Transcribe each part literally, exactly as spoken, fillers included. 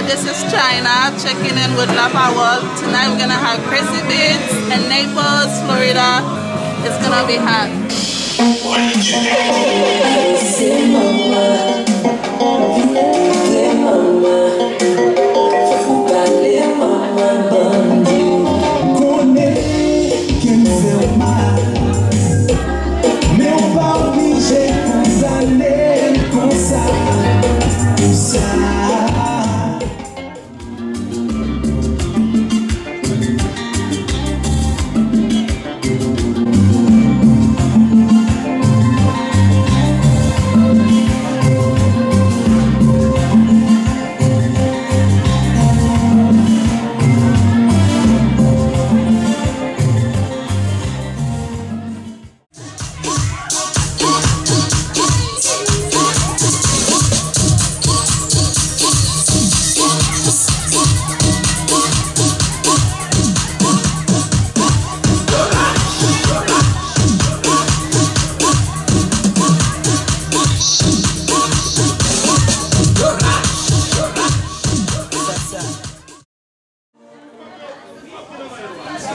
This is China checking in with La Parole. Tonight we're gonna have Crazy Beats in Naples, Florida. It's gonna be hot. Konnen ke m fè w mal, men w pa oblije kondane m konsa, konsa.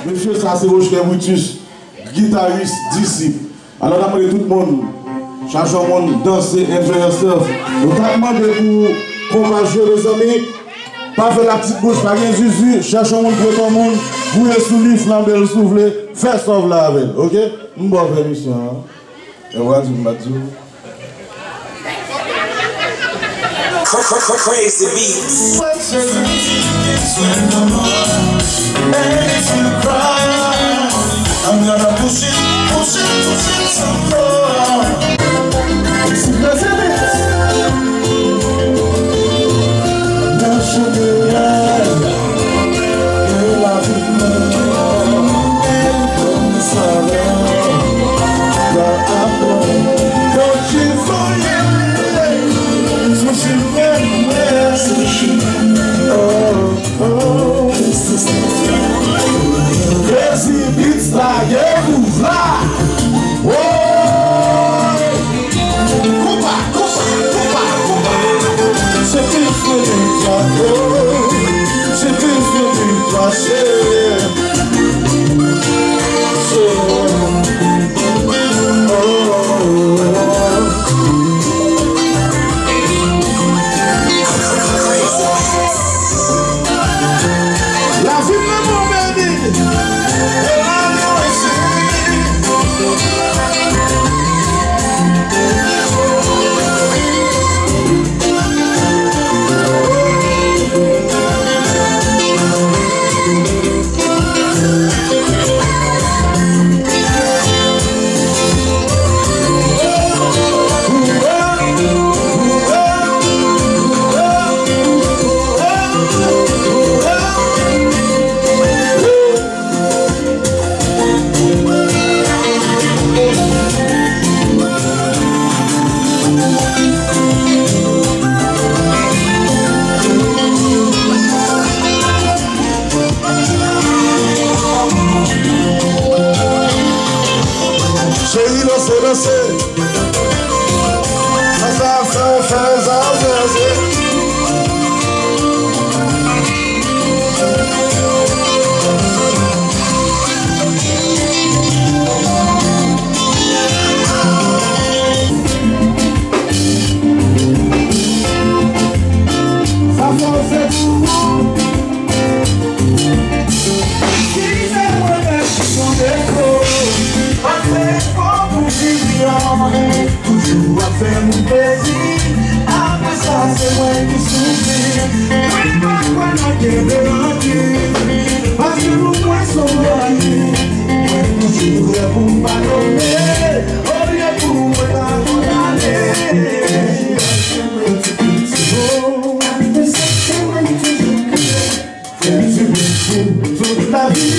Mesye, sa se Rochke Brutus, gitaris Disip. Alò, n ap mande tout moun, chache yon moun danse, enjoy yourself. Nou t ap mande pou konpa jwe, mezanmi. Pa fè la petite bouche, pa gen zuzu. Chèche yon moun, prete yon moun, gouye sou li, flanbe l si w vle. Fè sa w vle avè l, oke? M ba w pèmisyon an. E w a di m pa di w. Cra- cra- cra- Crazy Beats. I'm gonna push it, push it, push it some more. Crazy Beats. Nan chante. Crazy Beats lage mouz la. Woy! Konpa, konpa, konpa, konpa. Se plis mwen gen twa, oh. Se plis mwen gen twa, cheri. So, oh, oh, oh. Lavi m nan bon, baby. Cheri, lanse, lanse. Sa, sa, sa, sa, sa, sa. Sa fò se pou ou. Si se mwen menm ki gon defo, pa fè efò pou vin byen. Toujou ap fè moun plezi, apre sa se mwen ki soufri. Mwen pa kwè nan kenbe rankin, paske pou mwen se yon rankin. Mwen toujou prè pou m padone, olye pou mwen ta kondane. Apre sa se mwen ki toujou kriye. Fè ti bout pou tout lavi.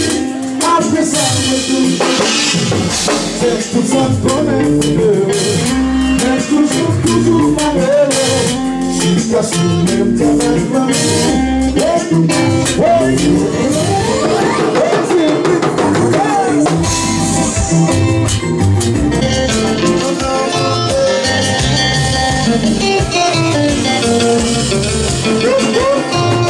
Apre sa mwen tou fè tout sa m konnen pou de. Men toujou, toujou pa rele. Jiskaske menm travay fanmi. Hey, hey, hey, hey.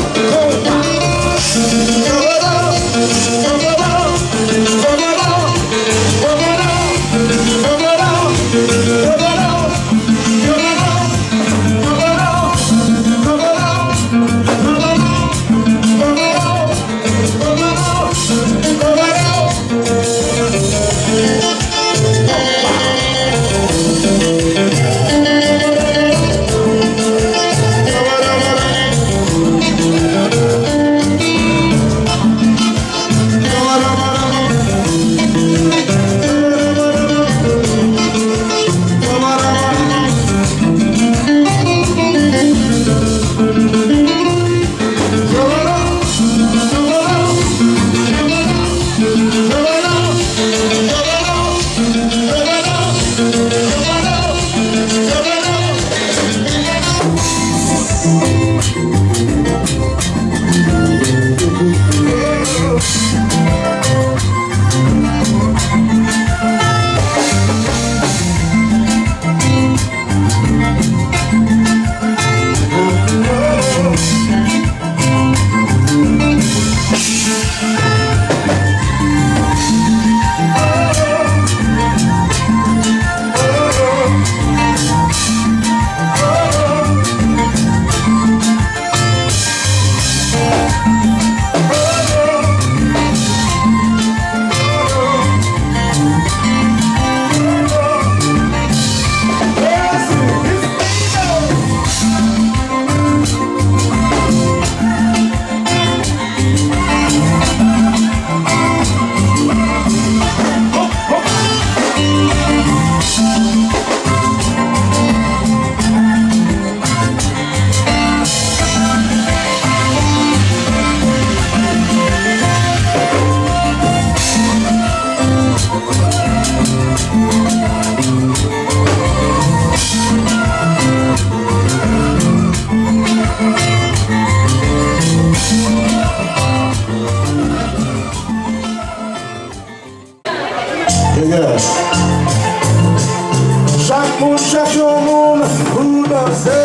Chak moun chèche yon moun pou danse.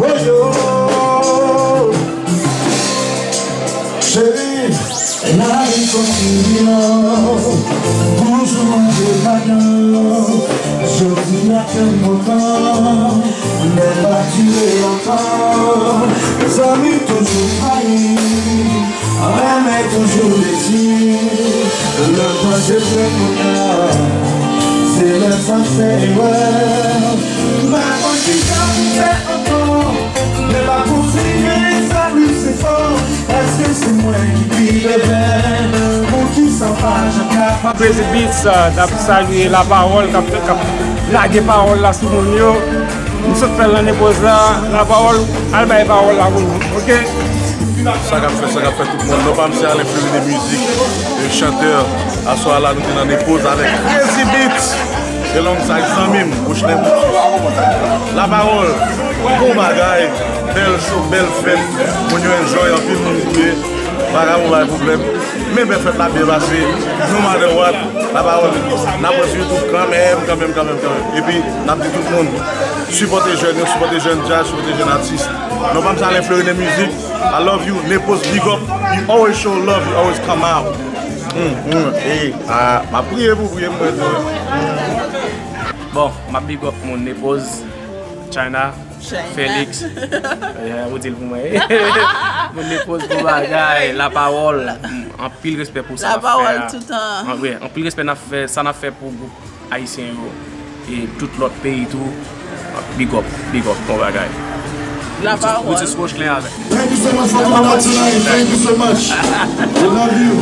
Woyo. Cheri, lavi kontinye. Toujou manje madan. Jodi a kè m kontan. Lè pa dire lontan. Zanmi toujou fayi. Renmen toujou desi. Lè panse fè kounye a, se lè sa fè erè. M pa konn kisa pou fè ankò. Men m ap kontinye sa plis efò. Èske se mwen ki pi devan? Poukisa m pa janm kapab? Crazy Beats, uh, t ap salye La Parole k ap, k ap lage pawòl la sou moun yo. M sot fè l nan Nepoz la. La Parole, al bay pawòl la pou nou, oke? Sa k ap fèt, sa k ap fèt tout moun. Non pa m se Alain Fleury de mizik, e chantè. Aswè a la nou te nan Nepoz avèk Crazy Beats. Alongside zanmi m, Rochlen Boutus. La Parole, bon bagay, bèl show, bèl fèt. Moun yo enjoy, anpil moun kriye. Vagabon bay pwoblèm. Men bèl fèt la byen pase. No matter what, La Parole, n ap wè sou YouTube kanmenm, kanmenm, kanmenm, kanmenm. Epi, n ap di tout moun, sipòte jèn yo, sipòte jèn djaz, sipòte jèn atis. Non pa m se Alain Fleury de mizik. I love you, Nepoz, big up. You always show love, you always come out. Mm, mm, ey, ah, m ap priye pou, priye pou mwen tou. Bon, m ap big up moun Nepoz, China, Felix. Eh, ou di l pou mwen. Moun Nepoz, bon bagay, La Parole. Mm, anpil respè pou sa n ap fè a. La Parole toutan. An, wi, anpil respè n ap fè, sa n ap fè pou gwoup ayisyen yo. E tout lòt peyi tou. Big up, big up, bon bagay. La Parole. Boutis Rochlen avèk. Thank you so much for coming out tonight. Thank you so much. We love you.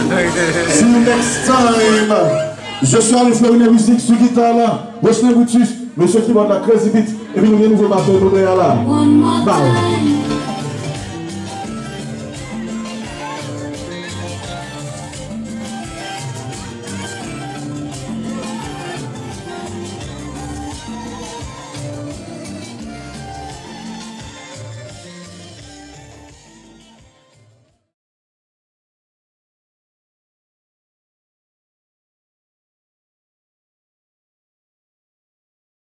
See you next time. Je suis Alain Fleury Musique sou gita la. Rochlen Boutus, mesye kibòd la, Crazy Beats. Epi nou gen nouvo batè nou dèyè la. Bye.